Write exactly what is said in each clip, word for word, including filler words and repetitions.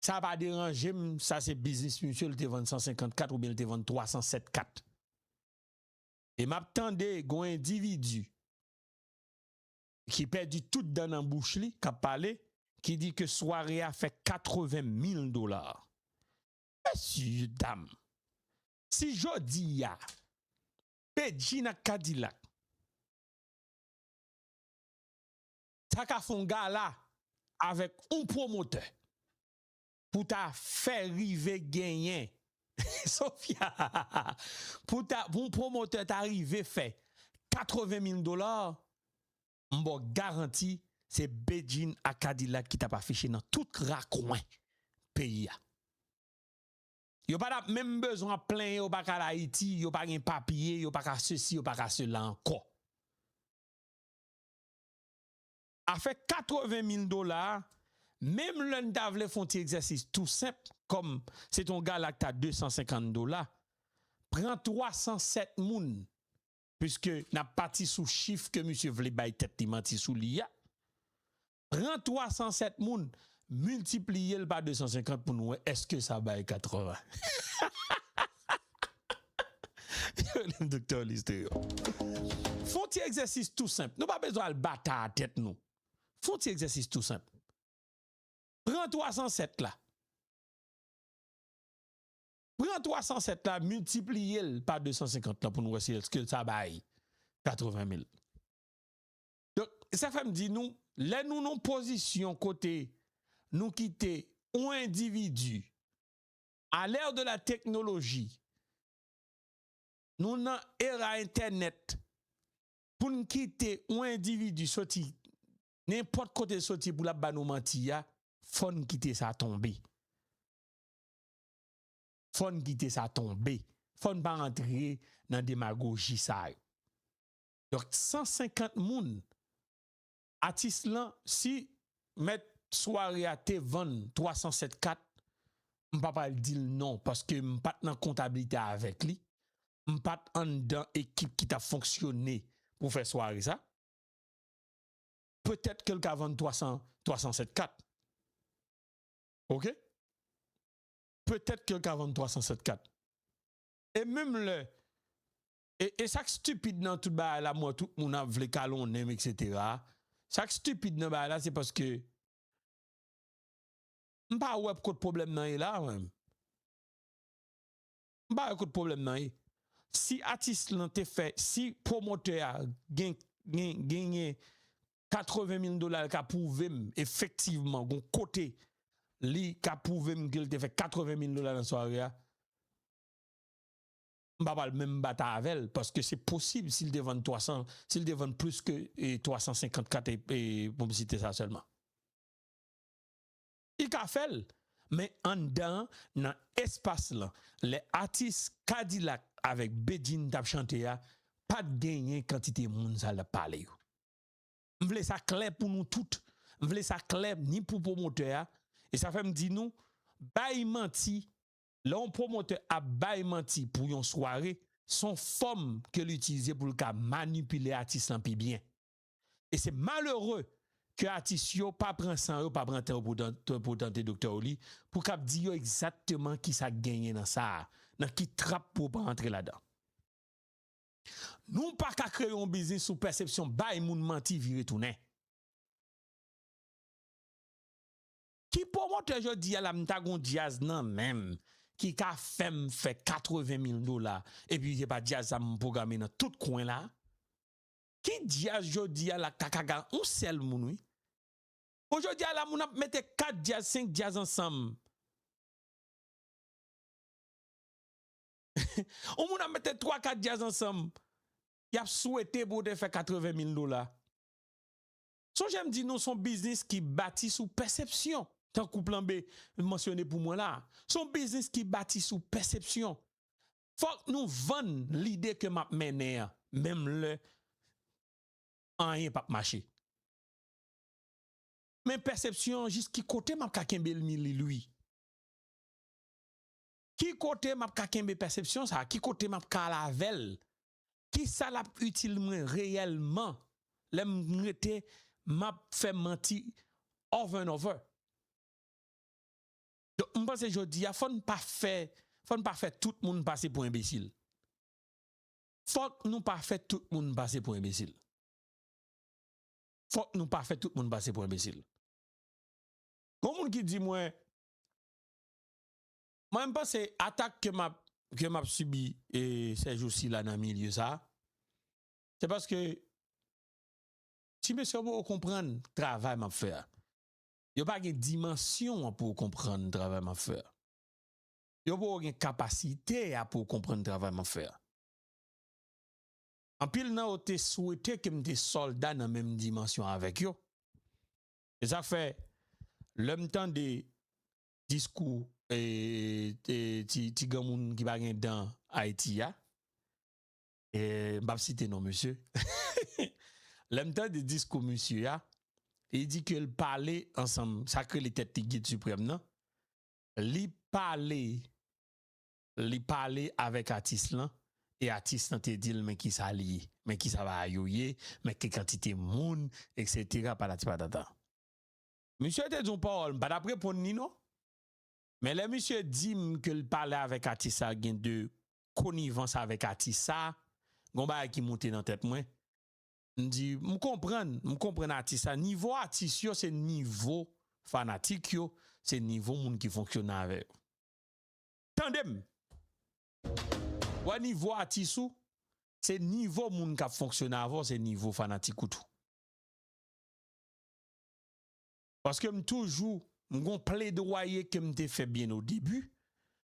Sa pa deranje m, sa se biznis misye, l te vann san senkant kat oubyen l te vann twa san sèt kat. E m ap tande gon endividi ki pèdi tout dan nan bouch li, k ap pale, ki di ke sware a fè katreven mil dola. Mesye dam, si jodi a, Bedjine ak Kadilak ta ka fè yon gala avèk yon pwomotè pou ta fè rive genyen, Sofia, pou ta, pou yon pwomotè ta rive fè katreven mil dola, m ba w garanti, se Bedjine ak Kadilak ki t ap afiche nan tout rakwen peyi a. Yo pa t ap menm bezwen ap plenyen, yo pa ka al Ayiti, yo pa gen papye, yo pa ka sesi, yo pa ka sela ankò. Afè katreven mil dola a, menm lè n ta vle fè yon ti egzèsis tou senp, kòm se te yon gala ki ta de san senkant dola, pran twa san sèt moun, piske n ap pati sou chif ke misye vle bay tèt li manti sou li a, pran twa san sèt moun, miltipliye l pa de san senkant pou n wè èske sa bay katreven. Yo rele m Doktè Listeo. Fè yon ti egzèsis tou senp. Nou pa bezwen al batay tèt nou. Fè yon ti egzèsis tou senp. Pran twa san sèt la. Pran twa san sèt la, miltipliye l pa de san senkant la pou n wè si èske sa bay katreven mil. Donk, sa fè m di nou, lè nou nan pozisyon kote nou kite yon endividi, à l'ère de la technologie, nou nan era entènèt, pou n kite yon endividi soti nenpòt kote l soti pou l ap ba nou manti a, fò n kite sa tonbe. Fò n kite sa tonbe. Fò n pa rantre nan demagoji sa yo. Donk, san senkant moun, atis lan, si mèt sware a te vann twa san sèt kat, m pa pral di l non, paske m pa t nan kontablite avèk li. M pa t anndan ekip ki t ap fonksyone pou fè sware sa. Petèt ke l ka vann twa san, twa san sèt kat. Oke? Petèt ke l ka vann twa san sèt kat. E menm lè, e, e sa k stipid nan tout bagay la, m wè tout moun ap vle kalonnen m, etsetera. Sa k stipid nan bagay la, se paske m pa wè kot pwoblèm nan ye la, mwen. M pa wè kot pwoblèm nan ye. Si atis lan te fè, si pwomotè a gen, gen, genyen katreven mil dola, l ka pwouve m efektivman gon kote li ka pwouve m ke l te fè katreven mil dola nan sware a, m pa pral menm batay avè l, paske se posib si l te vann twa san, si l te vann plis ke, e, twa san senkant kat e, e, piblisite sa sèlman. Li ka fè l, men anndan, nan espas lan, lè atis Kadilak avèk Bedjine t ap chante a, pa t genyen kantite moun sa l t ap pale yo. M vle sa klè pou nou tout. M vle sa klè ni pou pwomotè a. E sa fè m di nou, bay manti, lè yon pwomotè ap bay manti pou yon sware, se yon fòm ke l itilize pou l ka manipile atis lan pi byen. E se malere ke atis yo pa pran san yo, pa pran tan yo pou tan-, pou tande Doktè Oli, pou k ap di yo egzakteman ki sa k genyen nan sa a, nan ki trap pou w pa antre ladan. Nou pa ka kreye yon biznis sou pèsepsyon, bay moun manti vire tounen. Ki pwomotè jodi a la m ta gon djaz nan men m ki ka fè m fè katreven mil dola, epi se pa djaz sa m pwograme nan tout kwen la? Ki djaz jodi a la ka ka ka yon sèl moun, wi? Bon, jodi a la, moun ap mete kat djaz, senk djaz ansanm. Yon moun ap mete twa, kat djaz ansanm. Y ap swete pou w te fè katreven mil dola. Sonje m di nou, se yon biznis ki bati sou pèsepsyon. Tankou Plan B mansyone pou mwen la. Se yon biznis ki bati sou pèsepsyon. Fòk nou vann lide ke m ap mennen an, menm lè anyen p ap mache. Men pèsepsyon an, jis ki kote m ap ka kenbe l, Milil, wi? Ki kote m ap ka kenbe pèsepsyon sa a? Ki kote m ap ka al avè l? Ki sa l ap itil mwen reyèlman lè m rete m ap fè manti over and over? M panse jodi a, fò n pa fè, fò n pa fè tout moun pase pou enbesil. Fòk nou pa fè tout moun pase pou enbesil. Fòk nou pa fè tout moun pase pou enbesil. Gon moun ki di mwen, mwen, m panse atak ke m ap, ke m ap sibi, e, sèjousi la nan milye sa, se paske ti mesye yo poko konprann travay m ap fè a. Yo pa gen dimansyon an pou yo konprann travay m ap fè a. Yo poko gen kapasite a pou yo konprann travay m ap fè a. Anpil nan yo te swete ke m te sòlda nan menm dimansyon avèk yo. E sa fè, lè m tande diskou, e, e, ti, ti granmoun ki pa gen dan Ayiti a, e, m p ap site non misye. Lè m tande diskou misye a, li di ke l pale ansanm, sa k rele tèt li gid siprèm nan, li pale, li pale avèk atis lan, e atis lan te di l men kisa li ye, men kisa bagay yo ye, men ki kantite moun, etsetera, patati patata. Misye te di yon pawòl, m pa t ap reponn li non. Men lè misye di m ke l pale avèk atis sa, gen de konivans avèk atis sa, gon bagay ki moute nan tèt mwen. M di, m konprann, m konprann atis sa. Nivo atis yo, se nivo fanatik yo, se nivo moun ki fonksyone avè yo. Tande m! Wè nivo atis ou, se nivo moun k ap fonksyone avè w, se nivo fanatik ou tou. Paske m toujou, m gon pledwaye ke m te fè byen o debi,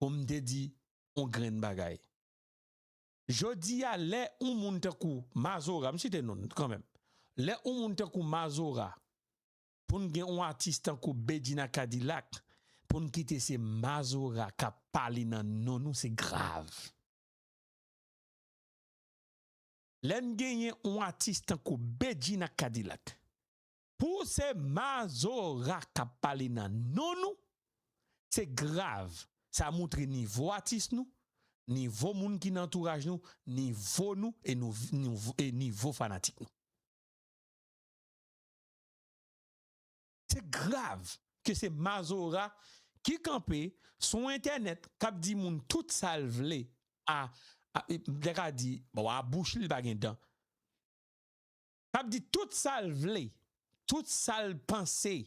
pou m te di on grenn bagay. Jodi a, lè on moun tankou Mazora, m site non l kanmenm, lè on moun tankou Mazora, pou n gen on atis tankou Bedjine ak Kadilak, pou n kite se Mazora k ap pale nan non nou, se grav. Lè n genyen on atis tankou Bedjine ak Kadilak, pou se Mazora k ap pale nan non nou, se grav. Sa montre nivo atis nou, nivo moun ki nan antouraj nou, nivo nou e nou, nivo, e nivo fanatik nou. Se grav ke se Mazora ki kanpe sou entènèt k ap di moun tout sa l vle a, a, m te ka di, bon, a bouch li, li pa gen dan. K ap di tout sa l vle, tout sa l panse.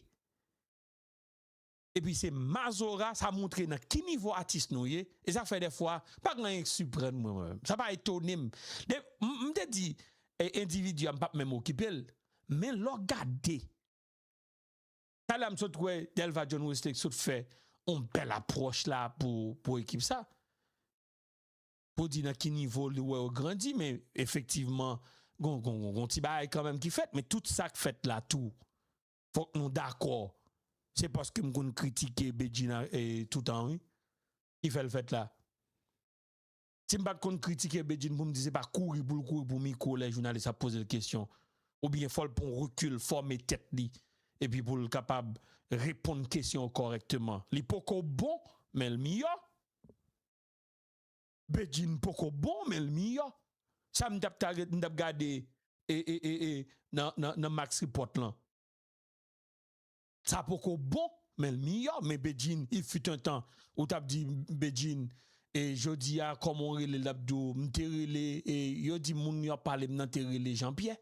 Epi se Mazora, sa montre nan ki nivo atis nou ye. E sa fè dèfwa, pa gen anyen k siprann mwen, mwen menm. Sa pa etone m. De, m, m te di, e, endividi a, m p ap menm okipe l. Men lè w gade, talè a m sot wè Delva John Wesley sot fè on bèl apwòch la pou, pou ekip sa. Pou di nan ki nivo li wè yo grandi, men efektivman, gon, gon, gon, gon ti bagay kanmenm ki fèt, men tout sa k fèt la tou, fòk nou dakò, se paske m konn kritike Bedjine, e, toutan, wi, ki fè l fèt la. Si m pa t konn kritike Bedjine pou m di se pa kouri pou l kouri pou mikwo lè jounalis ap poze l kesyon, oubyen fò l pran rekil, fòme tèt li, epi pou l kapab reponn kesyon yo kòrèkteman. Li poko bon, men l miyò. Bedjine poko bon, men l miyò. Sa m t ap ta ret, m t ap gade, e, e, e, e, nan, nan, nan Max Report lan. Sa poko bon, men l miyò. Men Bedjine, il fut un temps, ou t ap di Bedjine, e jodi a, kòman w rele l, l ap di w, m te rele, e yo di moun yo ap pale m nan te rele Jean Pierre.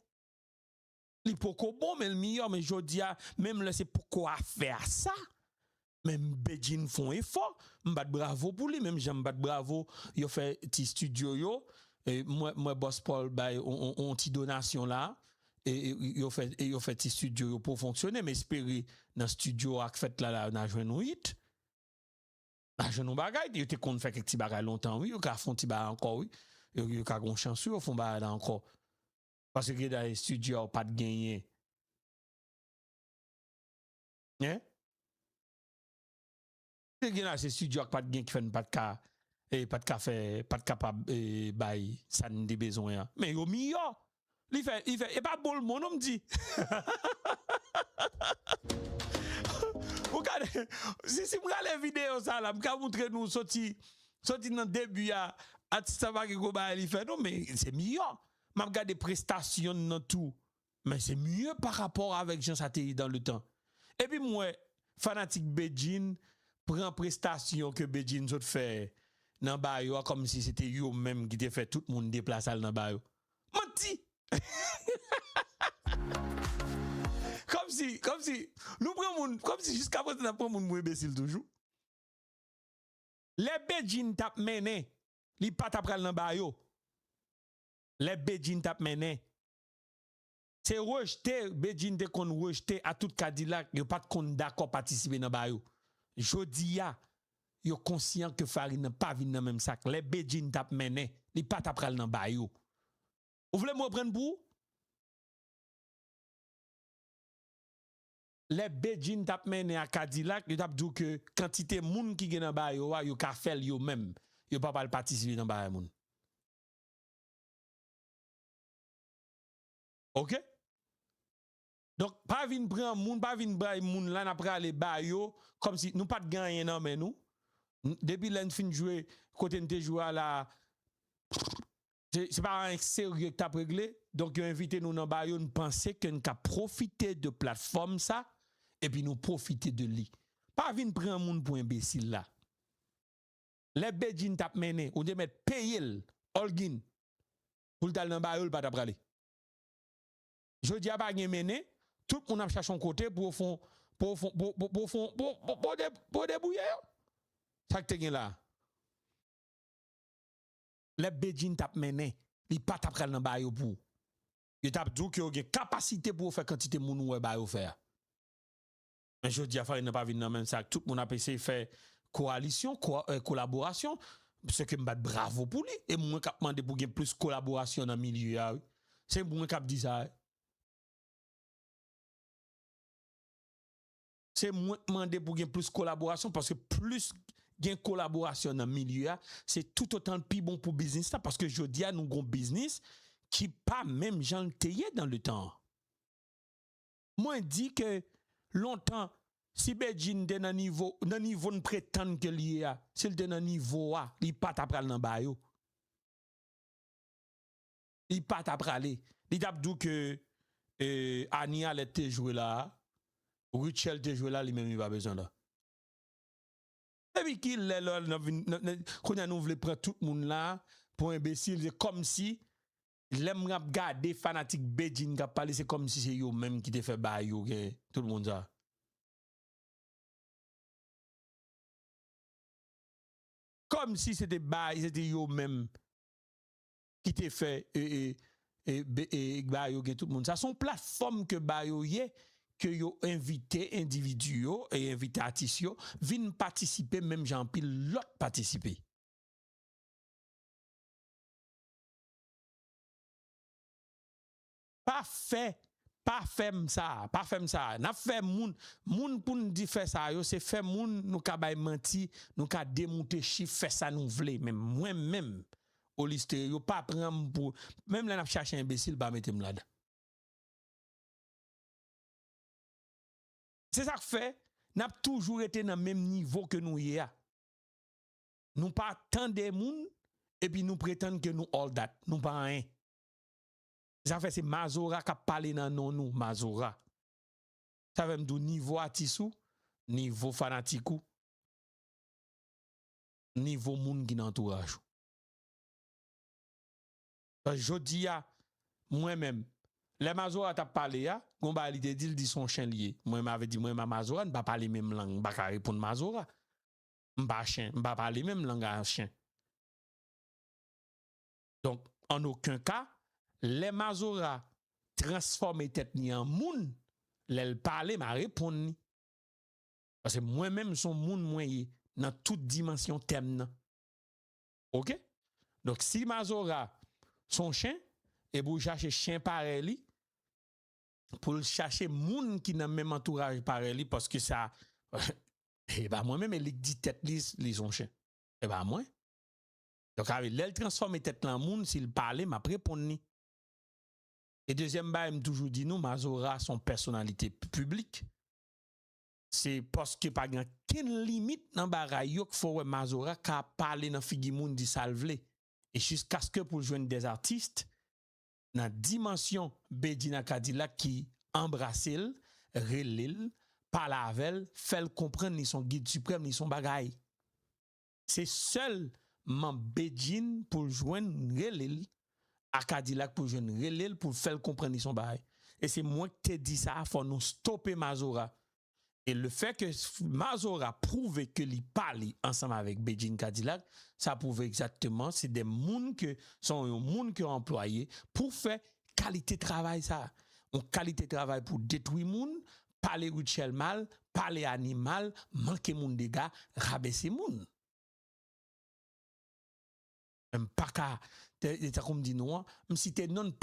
Li poko bon, men l miyò, men jodi a, menm lè se poko afè a sa, men Bedjine fè on efò, m bat bravo pou li, menm jan m bat bravo, yo fè ti estidyo yo, e mwen, mwen Boss Paul bay on, on, on ti donasyon la, e, e yo fè, e yo fè ti estidyo yo pou fonksyone, m espere nan estidyo a k fèt la, la, n a jwenn on hit. N a jwenn on bagay, yo te konn fè kèk ti bagay lontan, wi, yo ka fè on ti bagay ankò, wi. Yo, yo ka gon chans, wi, yo fè on bagay la ankò. Paske gen de estidyo a w pa t genyen. Hein? Te gen ase estidyo a k pa t gen ki fè n pa t ka, e, pa t ka fè, pa t kapab, e, bay sa n te bezwen an. Men yo miyò. Li fè, li fè, e pa bon l bon non m di. Ou gade, si, si m gade videyo sa la, m ka montre nou soti, soti nan debi a, atis sa pa gen gwo bagay li fè non, men se miyò. M ap gade prestasyon l nan tou, men se miyò pa rapò avèk jan sa te ye dans le temps. Epi m wè fanatik Bedjine pran prestasyon ke Bedjine sot fè nan ba yo a kòmsi se te yo menm ki te fè tout moun deplase al nan ba yo. Manti! Kòmsi, kòmsi, nou pran moun, kòmsi jiska prezan n ap pran moun pou enbesil toujou. Lè Bedjine t ap mennen, li pa t ap pral nan ba yo. Lè Bedjine t ap mennen, se rejte, Bedjine te konn rejte a tout Kadilak, yo pa t konn dakò patisipe nan ba yo. Jodi a, yo konsyan ke farin nan pa vin nan menm sak. Lè Bedjine t ap mennen, li pa t ap pral nan ba yo. Ou vle m reprann pou ou? Lè Bedjine t ap mennen a Kadilak, yo t ap di w ke kantite moun ki gen nan ba yo a, yo ka fè l yo menm. Yo pa pral patisipe nan bagay moun. Oke? Donk, pa vin pran moun, pa vin bay moun la, n ap prale ba yo, kòmsi nou pa t gen anyen nan men nou. N-, depi lè n fin jwe, kote n te jwe a la, se, se pa anyen serye k t ap regle. Donk, yo envite nou nan ba yo, n panse ke n ka pwofite de platfòm sa, epi nou pwofite de li. Pa vin pran moun pou enbesil la. Lè Bedjine t ap mennen, ou te mèt peye l, òlgin, pou l t al nan ba yo, l pa t ap prale. Jodi a pa gen mennen, tout moun ap chache yon kote pou yo fon, pou yo fon, pou, pou, pou, fon, pou, pou, pou, de, pou debouye yo. Sa k te gen la? Lè Bedjine t ap mennen, li pa t ap pral nan ba yo pou. Yo t ap di w ke yo gen kapasite pou yo fè kantite moun ou wè ba yo fè a. Men jodi a, farin nan pa vin nan menm sak. Tout moun ap eseye fè kowalisyon, ko-, eh, kolaborasyon. Se ke m bat bravo pou li. E mwen k ap mande pou gen plis kolaborasyon nan milye a, wi. Se mwen k ap di sa, wi. Se mwen k mande pou gen plis kolaborasyon, paske plis gen kolaborasyon nan milye a, se toutotan l pi bon pou biznis la, paske jodi a nou gon biznis ki pa menm jan l te ye dan le tan an. Mwen di ke lontan, si Bedjine te nan nivo, nan nivo n pretann ke l ye a, si l te nan nivo a, li pa ta pral nan ba yo. Li pa ta prale. Li t ap di w ke, eh, Ania lè te jwe la, Rutshelle te jwe la, li menm li pa bezwen la. Epi ki lè lò n ap vin, n, n, kounye a nou vle pran tout moun la pou enbesil, se kòmsi lè m ap gade fanatik Bedjine k ap pale, se kòmsi se yo menm ki te fè ba yo gen tout moun sa. Kòmsi se te ba, se te yo menm ki te fè, e, e, e, be, e, ba yo gen tout moun. Sa se yon platfòm ke ba yo ye, ke yo envite endividi yo, e envite atis yo, vin patisipe menm jan anpil lòt patisipe. Pa fè, pa fè m sa, pa fè m sa. N ap fè moun, moun pou n di fè sa yo, se fè moun nou ka bay manti, nou ka demoute chif, fè sa nou vle. Men mwen menm, Olistre, yo pa pran m pou, menm lè n ap chache enbesil, pa mete m ladan. Se sa k fè, n ap toujou rete nan menm nivo ke nou ye a. Nou pa tande moun, epi nou pretann ke nou all that. Nou pa anyen. Sa fè se Mazora k ap pale nan non nou, Mazora. Sa fè m di w nivo atis ou, nivo fanatik ou, nivo moun ki nan antouraj ou. Paske jodi a, mwen menm, lè Mazora t ap pale a, gon bagay li te di, l di se yon chen li ye. Mwen menm avè di, mwen menm a Mazora, n pa pale menm lang, m pa ka reponn Mazora. M pa chen, m pa pale menm lang a chen. Donk, an okenn ka, lè Mazora transfòme tèt li an moun, lè l pale, m a reponn li. Paske mwen menm, se yon moun mwen ye nan tout dimansyon tèm nan. Oke? Donk, si Mazora se yon chen, epi w chache chen parèy li, pou l chache moun ki nan menm antouraj parèy li, paske sa, e pa mwen menm, e li k di tèt li, li se yon chen. E pa mwen. Donk, sa vle, lè l transfòme tèt lan moun, si l pale, m ap reponn li. E dezyèm bagay, m toujou di nou, Mazora se yon pèsonalite p-, piblik. Se paske pa gen okenn limit nan bagay yo k fè w wè Mazora ka pale nan figi moun, di sa l vle. E jiskaske pou l jwenn dè atis nan dimansyon Bedjine a Kadilak ki anbrase l, rele l, pale avè l, fè l konprann li se yon gid siprèm, li se yon bagay. Se sèlman Bedjine pou l jwenn rele l, a Kadilak pou l jwenn rele l, pou l fè l konprann li se yon bagay. E se mwen ki te di sa, fò nou stope Mazora. E le fè ke Mazora pwouve ke li pa li ansanm avèk Bedjine Kadilak, sa pwouve egzakteman se de moun ke, se yon moun ke yo anplwaye pou fè kalite travay sa. Yon kalite travay pou detwi moun, pale Rutshelle mal, pale Annie mal, manke moun dega, rabese moun. M pa ka, te- tankou m di nou an, m site non l